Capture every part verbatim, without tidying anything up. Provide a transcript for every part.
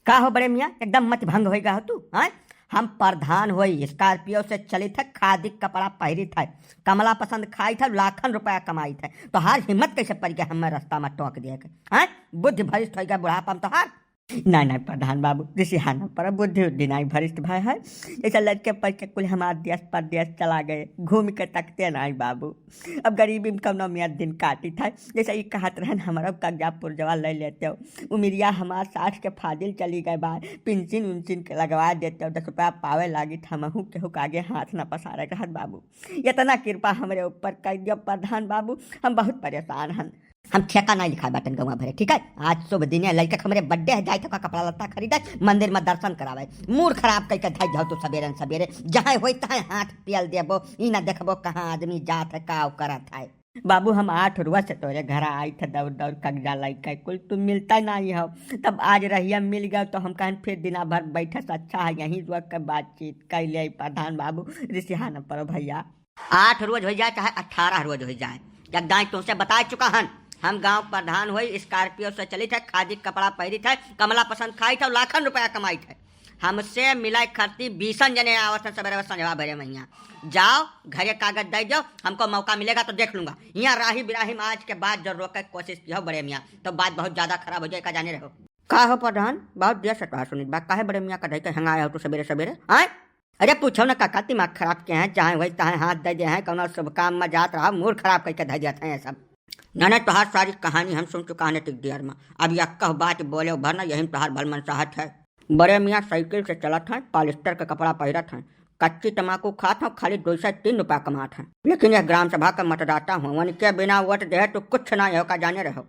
का हो बड़े मियाँ, एकदम मति भंग होइ गा हो तू, हैं? हम प्रधान होई, Scorpio से चलित है, खादी क कपड़ा पहिरित है, कमला पसंद खाइत है, लाखन रुपया कमाइत है, तोहार हिम्मत कैसे परि गै हमें रस्ता में टोक दिए के, हैं? बुद्धि भ्रष्ट होइ गै बुढ़ापा में तोहार। नाहीं, नाहीं प्रधान बाबू, रिसिहा न परो, बुद्धि उद्धि नाहीं भ्रष्ट भय है। जैसे लड़के पढ़ के कुल हमार देश परदेश चला गए, घूमि के तकते नाहीं बाबू। अब गरीबी में कौनो मियाँ दिन काटित है। जैसे ई कहत रहन, हमरो कगजा पुर्जवा लै लेतेउ। उमिरिया हमार साठ के फाजिल चली गए बा, पिंसिन उनसिन के लगवा देतेउ, दस रुपया पावे लागित, हमहू केहू के आगे हाथ न पसारे रहत बाबू। एतना कृपा हमरे ऊपर कइ दियो प्रधान बाबू, हम बहुत परेशान हन। हम ठेका नाहीं लिखाए बाटन गौवा भरे, ठीक है? आज शुभ दिन है, लड़का के हमरे birthday है, जाइत है ओका कपड़ा लत्ता खरीदे, मंदिर में दर्शन करावे। Mood खराब कइके धइ जाओ तू सबेरे न सबेरे, जहाँ होई तहाँ हाथ पेल देबो, ई ना देखबो कहाँ आदमी जात है, का करत है। बाबू, हम आठ रोज से तोरे घरा आइत है दौड़ दौड़ कगजा लइके, कुल तू मिलता नाहीं हो। तब आज रहिया मिल गयो तो हम कहन फिर दिना भर बैठे से अच्छा है यहीं रुक के बातचीत कइ ले प्रधान बाबू, रिसिहा न परो भइया। आठ रोज होइ जाए चाहे अठारह रोज होइ जाए, जगदाई तुमसे बताइ चुका हन, हम गाँव प्रधान होई, Scorpio से चलित है, खादी क कपड़ा पहिरित है, कमला पसंद खाइत है, लाखन रुपया कमाइत है। हमसे मिलै खरती बीसन जने आवत हैं सबेरे संझवा भरे महिया। जाओ घरे कागज दइ दो, हमको मौका मिलेगा तो देख लूंगा। हियाँ राही बिराही में आज के बाद जो रोके के कोशिश किहो बड़े मियाँ, तो बात बहुत ज्यादा खराब होइ जाए, का जाने रहो। का हो प्रधान, बहुत देर से तोहार सुनित बा, काहे बड़े मियाँ का धइ के हंगाए हो तू सबेरे सबेरे, आय? अरे पूछो न काका, दिमाग खराब किहे हैं, जहाँ होई तहाँ हाथ दइ दे हैं, कौनो शुभ काम में जात रहो, mood खराब कइके धइ देत हैं ये सब। ना, ना, तोहार सारी कहानी हम सुन चुका हन टिक दियर में। अब यक्कह बात बोले भर ना, यही में तोहार भलमनसाहत है। बड़े मियाँ साइकिल से चलत हैं, polyester के कपड़ा पहिरत हैं, कच्ची तमाकू खात हैं, खाली दो से तीन रुपया कमात हैं। लेकिन यह ग्राम सभा का मतदाता होवन के बिना वोट देहे तू कुछ ना हो, का जाने रहो।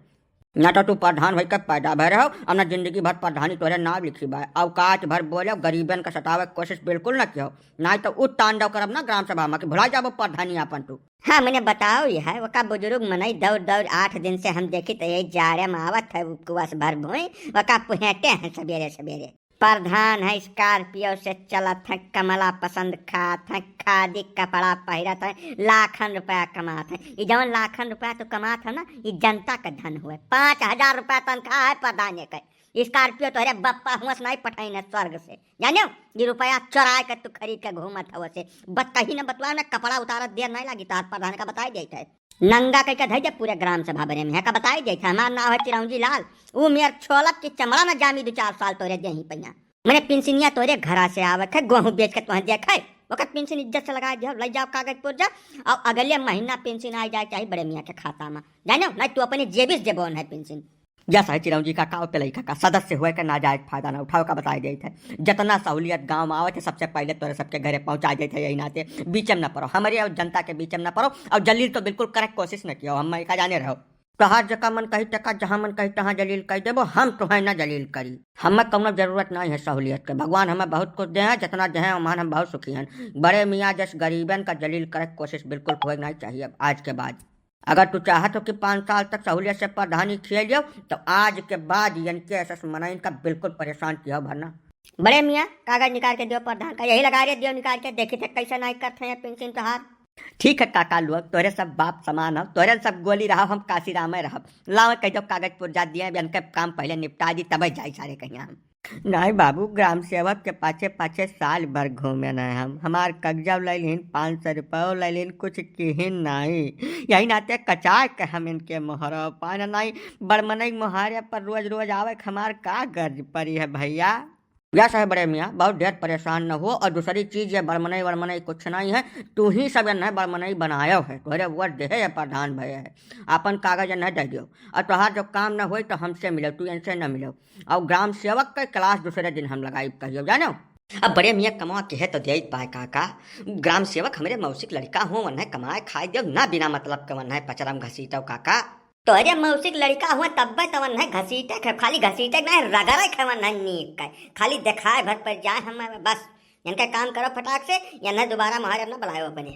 ना तो तू प्रधान होइके पैदा भय रहो, और ना जिंदगी भर प्रधानी तोरे नाम लिखी बा। औकात भर बोले, गरीबन का सतावे के कोशिश बिल्कुल ना किहो, नाहीं तो उ तांडव करब ना ग्राम सभा में कि भुला जाबो प्रधानी आपन तू। हाँ, मने बताओ यह, ओका बुजुर्ग मनई दौड़ दौड़ आठ दिन से हम देखित यही जाड़े में आवत है, उपवास भर भोई, ओका पुहेटे हैं सबेरे सबेरे। प्रधान है, Scorpio से चलत है, कमला पसंद खात है, खादी क कपड़ा पहिरत है, लाखन रुपया कमात है। ई जवन लाखन रुपया तू कमात है ना, ई जनता का धन हुए। पाँच हजार रुपया तनख्वाह है प्रधान के। Scorpio तोहरे बप्पा हुआ से नाहीं पठाइन है स्वर्ग से, जानियो? ई रुपया चोराए के तू खरीद के घूमत हवो से। बत कहीं न बतलाओ ना, कपड़ा उतारत देर नाहीं लागी, तोहार प्रधान का बताइ देइत है। नंगा कइके धइ दे पूरे ग्राम सभा बरे में, का बताइ देइत है, हमार नाव है चिरौंजी लाल। ऊ मेर छोलब की चमड़ा न जामी दो चार साल तोरे देही पहिया। मने पिंसिनिया तोरे घरा से आवत है, गोहूँ बेच के तोहे देखे, ओकर पिंसिन इज्जत से लगाइ दियो, लइ जाओ कागज पुर्जा, और अगले महीना पिंसिन आइ जाए चाही बड़े मियाँ के खाता में, जानो? नाहीं तू अपने जेबी से देबो है पिंसिन। जस है चिरौंजी काका, और पेलई काका, सदस्य होए के नाजायज फायदा ना उठाओ, का बताइ देइत है। जतना सहूलियत गाँव में आवत है, सबसे पहिले तोरे सबके घरे पहुँचाइ देइत है। यही नाते बीचे में ना परो, हमरे और जनता के बीचे में ना परो, और जलील तो बिल्कुल करे के कोशिश न किहो, हम का जाने रहो। तोहार जका मन कही तका, जहाँ मन कही तहाँ जलील कइ देबो, हम तोहे ना जलील करी। हमें कौनो जरूरत नाहीं है सहूलियत के, भगवान हमें बहुत कुछ दे हैं, जतना दे हैं ओमान हम बहुत सुखी हैं। बड़े मियाँ जस गरीबन का जलील करे के कोशिश बिल्कुल होए नाहीं चाहिए अब आज के बाद। अगर तू चाहत हो कि पाँच साल तक सहूलियत से प्रधानी खिए लियो, तो आज के बाद इनके ऐसे मनइन का बिल्कुल परेशान किहो भर ना। बड़े मियाँ, कागज निकाल के दियो प्रधान का, यही लगा रे दियो निकाल के, देखी थे कैसे नाहीं करते हैं पिंसिन तोहार। ठीक है काका लोग, तोरे सब बाप समान हो, तोरे सब गोली रहो, हम काशी रामे रहब। लाओ कह दो कागज पुर्जा दिए, अब इनके काम पहिले निपटा दी, तबे जाई सारे कहीं हम। नाहीं बाबू, ग्राम सेवक के पाछे पाछे साल भर घूमे न हम। हमार कगजा लैलिन, पाँच सौ रुपयो लैलिन, कुछ किहिन नाहीं। यही नाते कचाए के हम इनके मोहरो पान नाहीं। बड़मनई मोहारे पर रोज रोज आवे के हमार का गर्ज परी है भइया? यस है बड़े मियाँ, बहुत ढेर परेशान न हो। और दूसरी चीज, ये बड़मनई वड़मनई कुछ नाहीं है, तू ही सब यन्हे बड़मनई बनायो है, तोहरे वोट देहे ये प्रधान भये है, आपन कागज यन्हे दे दियो। और तोहार जो काम न होई तो हमसे मिलो, तू इनसे न मिलो। और ग्राम सेवक के class दूसरे दिन हम लगाई कहियो, जानो? अब बड़े मियाँ कमवा किहे तो देइत पाए काका, ग्राम सेवक हमरे मौसिक लड़िका हो, वन्हे कमाए खाए दियो ना, बिना मतलब के वन्हे पचरम घसीटो काका। तोहरे मौसिक लड़िका हुआ तब्बे तो वन्हे घसीटे के, खाली घसीटे के नाहीं, रगड़े के वन्हे नीक के, खाली देखाए भर पर जाए हम बस। इनके काम करो फटाक से, यन्हे दोबारा मोहारे अपना बुलायो अपने।